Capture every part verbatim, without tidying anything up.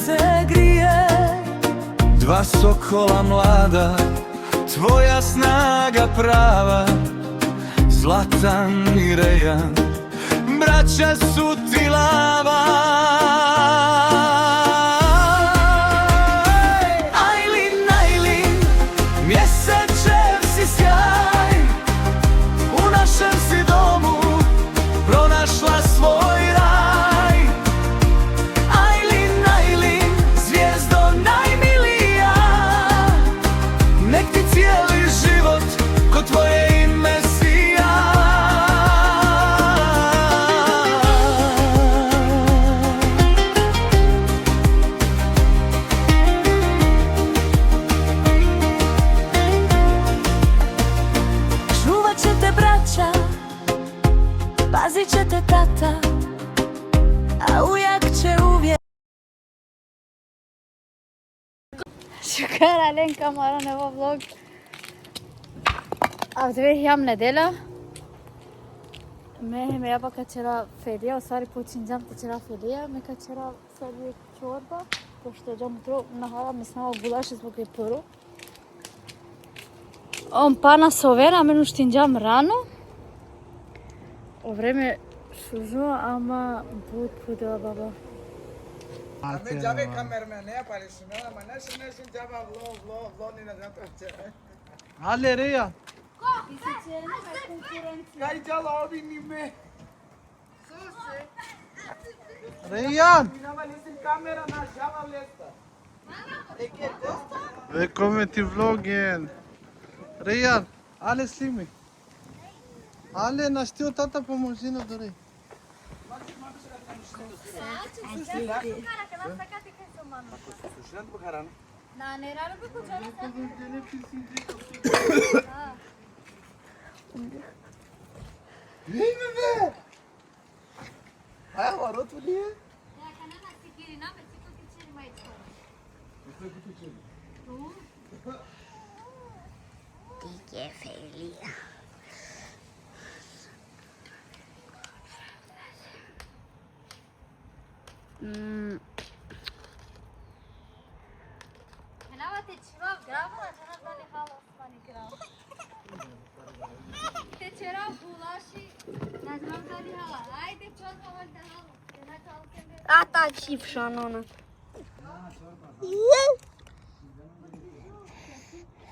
Te grije, dva sokola mlada, tvoja snaga prava, Zlatan i Rejan, braća su ti lava. Ajlin, Ajlin, mjesečev si sjaj, u našem si domu pronašla svoj raj. Ajlin, Ajlin, zvijezdo najmilija, nek ti cijeli život ko tvoje ime sija. Čuvat će te braća, pazit će te tata, a ujak će uvijek. Šukar alen, kamaro nevo vlog. Avdive hijam nedela. Me, me ja pa ka ćera felija, u stvari počinđam te ćera felija, me ka ćera sad jek čorba, pošto džam utro nahara, misnava gulaš zbog je prvo. On pana sovena, amen uštinđam rano. O vreme šužo, ama but pudela baba. Amen džave kamermane, pa le šunela, ma naši, naši džava vlo, vlo, vlo, ni na zato će. Ale, Reja. Kaj džala ovi ni me. Rejan! Minava lesin kamera, na džava lesta. Ve kome ti vlogen. Rejan, ale slimi. Ale, našti o tata pomožina dore. Na, ne, rano bi kućara. Aja, varo tu nije? Ti ke felija. Mm. Enava te čhivav grama, na džanav dali hala Osmani grama. Te čerav gulaši, na džanav dali hala. Ajde, čorba valjda hala. Te na čal kende. A ta čipša, nona.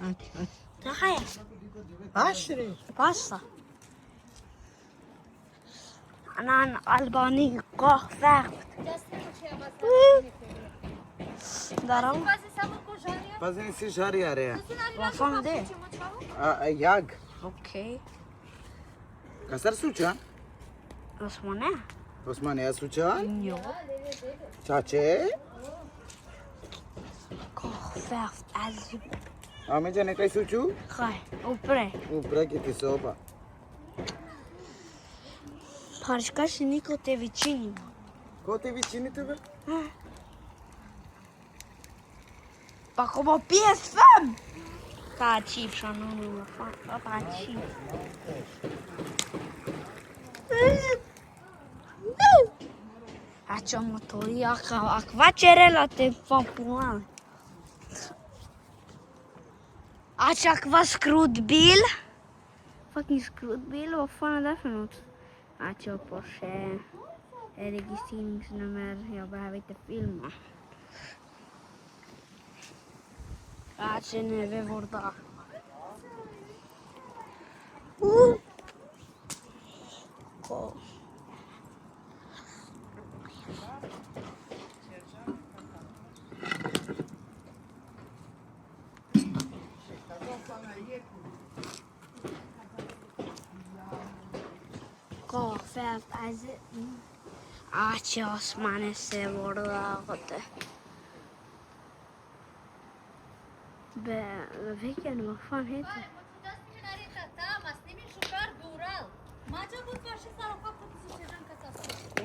Ač, ač. Aha. Ašri. Pasa. Anan Albani kohvert. Daram. Pazi, samo ko žarija. Pazi, nisi žarija, re. Vafan de. A, a, jag. Okej. Kasar suča? Osmane. Osmane, ja suča? Jo. Čače? Kohvert, azi. A me džane kaj suču? Kaj? Upre. Upre ki ti soba. Parška si niko te vičini. Ko te vičini tebe? Pa como P S F M! Tači, pšano, pa, pa, tači. Ačo motori, ak, akva čerela te pa puan. Ačo akva skrutbil. Fucking skrutbil, o fana da fenut. Ačo Porsche. E registreringsnummer, jag behöver inte filma. Ačo ne ve vorda. Uh. Ko. Kohvert, azi. Ačo Osmane se vorda kote. Be, vekjan, ma fan hete.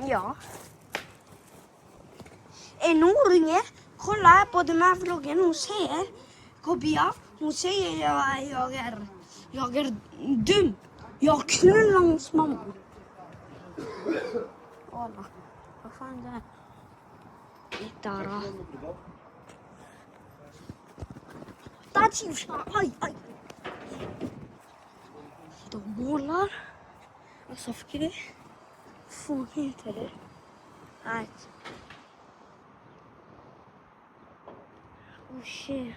Ja. E nurine, kola podmavlo gen use, e. Ko bija, use je, ja, jager, jager dum. Ja, knullan smam. Ola. Vad fan det är. Tara. Taci, aj, aj. Domolar. Asafkine. Fuhin tele. Aj. Uše.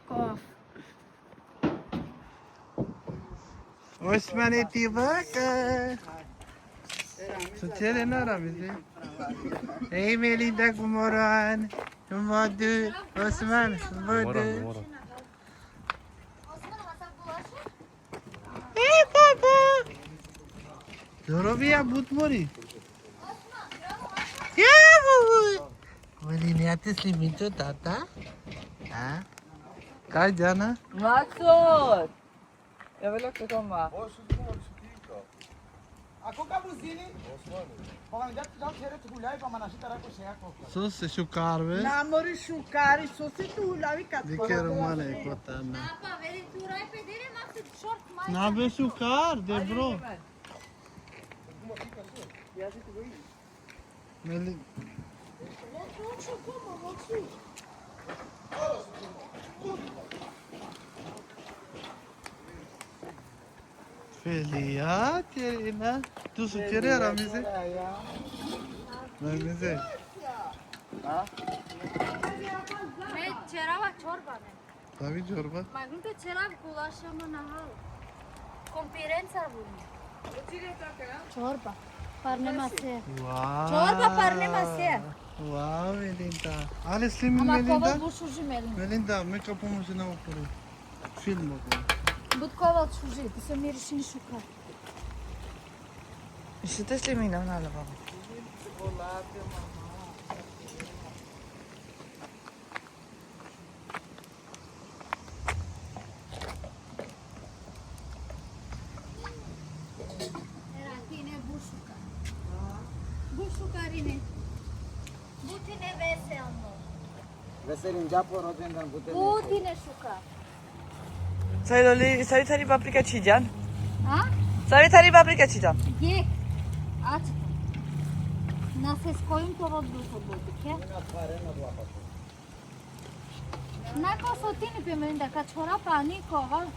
Kof. Osman eti baka. Sucede na Ramize. Ej, Melinda Gumoran. Modu, Osman, Modu. Modu. E, baba. Zorobija but mori. Ja, baba. Voli, ne te slimin to tata? A? Kaj džana? Maksud! Ja velo ke koma. Ako ka buzini? Osman. Pa vam džat džal chere tu gulaj pa manaši tara ko šeja ko. Sose šukar be? Na mori šukari, sose tu gulavi kat. Diker mane kota na. Na pa veli tu raj pe dere, Maksud, short majica. Na be šukar, de bro. Meli. Felija, tjeri na. Tu su tjeri, Ramize? Ramize. Ha? Me čerava čorba, me. Tabii, çorba. Majgun pe čerava gulaš, ama na hal. Kompirenca bu. Čorba. Parne mase. Wow. Čorba parne mase. Wow, Melinda. Ali slimin, Melinda. Ama koval but šuži, Melinda. Melinda, me ka pomožina upori. Film bako. But koval šuži, ti so mirišin šukar. Isi te slimin, na lava. Era tine but šukar. But šukar ine. But ine veselno. Veselin džapo rođendan bute. But ine šukar. Savi loli, savi tari paprika čhidžan? A? Savi tari paprika čhidžan? Jek. Ač. Na se skojim to vod duso boti, ke? Ina tharena dua paprika. Na ko sotini pe, Melinda, ka čhora pani ko, val.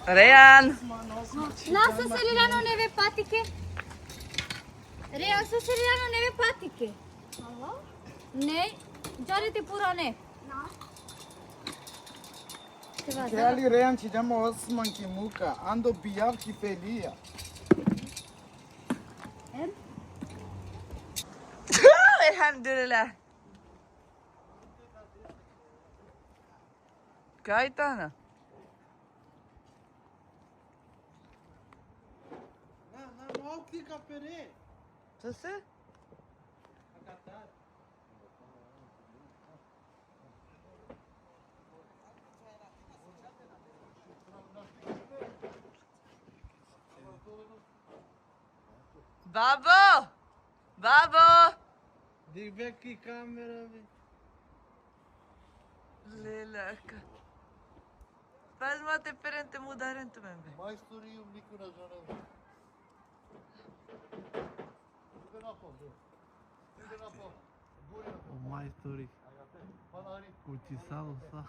Rejan. Na so se liljano neve patike? Rejan, so se liljano neve patike? Ne, džari te purane. Kjali Rejan, čhidžam Osman ki muka, ando bijav ki Felija. Em? Elhamdulillah. Kaj tana? Na, na, no, klika pere. Sose? Babo! Babo! Dikh bek ki kamera be. Lelaka. Pas ma te peren te mudaren tumen be. Majstori, jum niko na džanav. Ide napol, bre. Ide napol. O majstori. Kući sa, sa.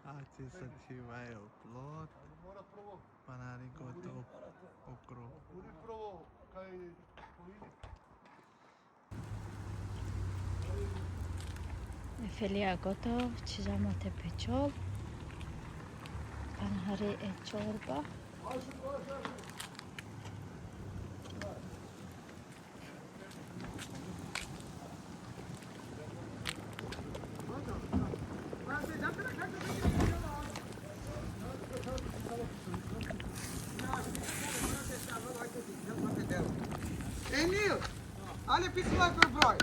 A će sad čivaju plot. Panari gotovo, okro. E Felija gotovo, čhidžam te pečol. Panari e čorba. Emil, ale pisma pe broj.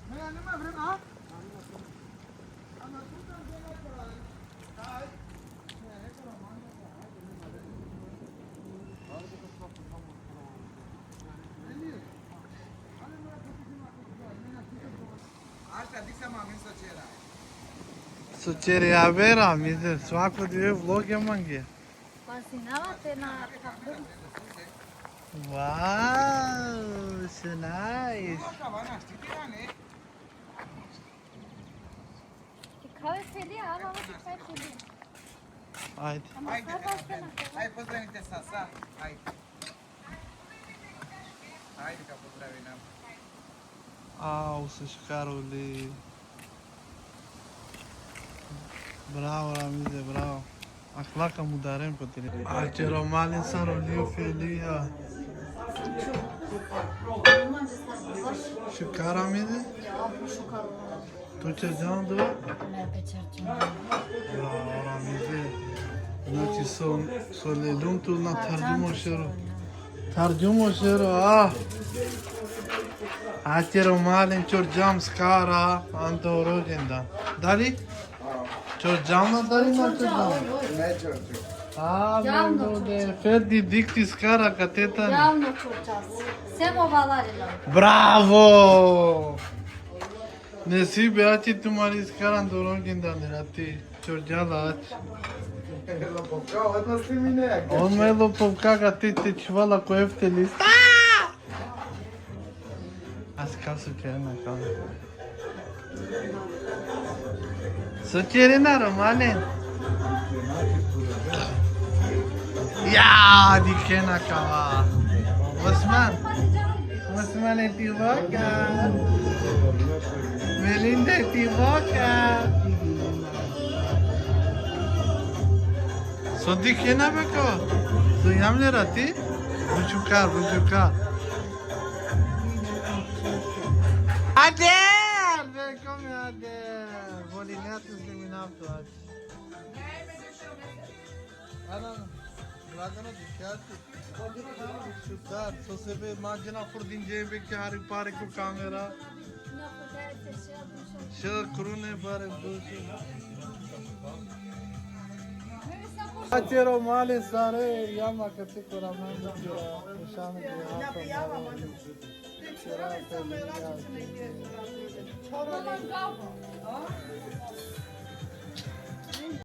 Ne, nema vreme, a? Ašta, dik samo amen so ćera. So ćera, a vera, mi se svako dive vloge mange. Pa si nama te na. Wow, so nice. Ti kave feli, ama ama ti kave feli. Ajde. Ama ajde, sad ajde, ajde, pozdravite sa, sa, ajde. Ajde, ka pozdravim nam. Au, so šukar oli. Bravo, Ramize, bravo. Akhlaka mudarem ko tine. Aćero malen sar oli o felija. Šukar, Ramize? Tu ćerđan do? Ne, pe ćerđan. Bravo, Ramize. Znači, so, so lelum tu na tarđumo šero. Tarđumo šero, a. Aćero malen, ćorđam skara, ando rođendan. Dali? Ćorđam na, dali na ćorđam? Ne ćorđam. A, javno, moj lude, ćorđam. Ferdi, dik ti skara, kate tani. Javno ćorđam. Sem o valarila. Bravo! Nesibe, aće tumari skara ando rođendan, rati. Ćorđa la aće. Lopovka, odmah slimine, a. Odmah je lopovka, kate te čuvala ko efte lista. Aska so ćerena kava. So ćerena, Romalen? Ja, dikhena kava. Osman. Osman, eti boka. Melinda, eti boka. So dikhena be kava? So javne rati? Bučukar, bučukar. Ader! Velkom, Ader! Volinea tu seminato azi. Ana, Dragana, dikhea ti. Šukar, so sebe ma džana furdinđe be ki hari pare ko kamera. Še krune bare bušu. Aćero malen sare, jama kate ko Ramize, nišan de.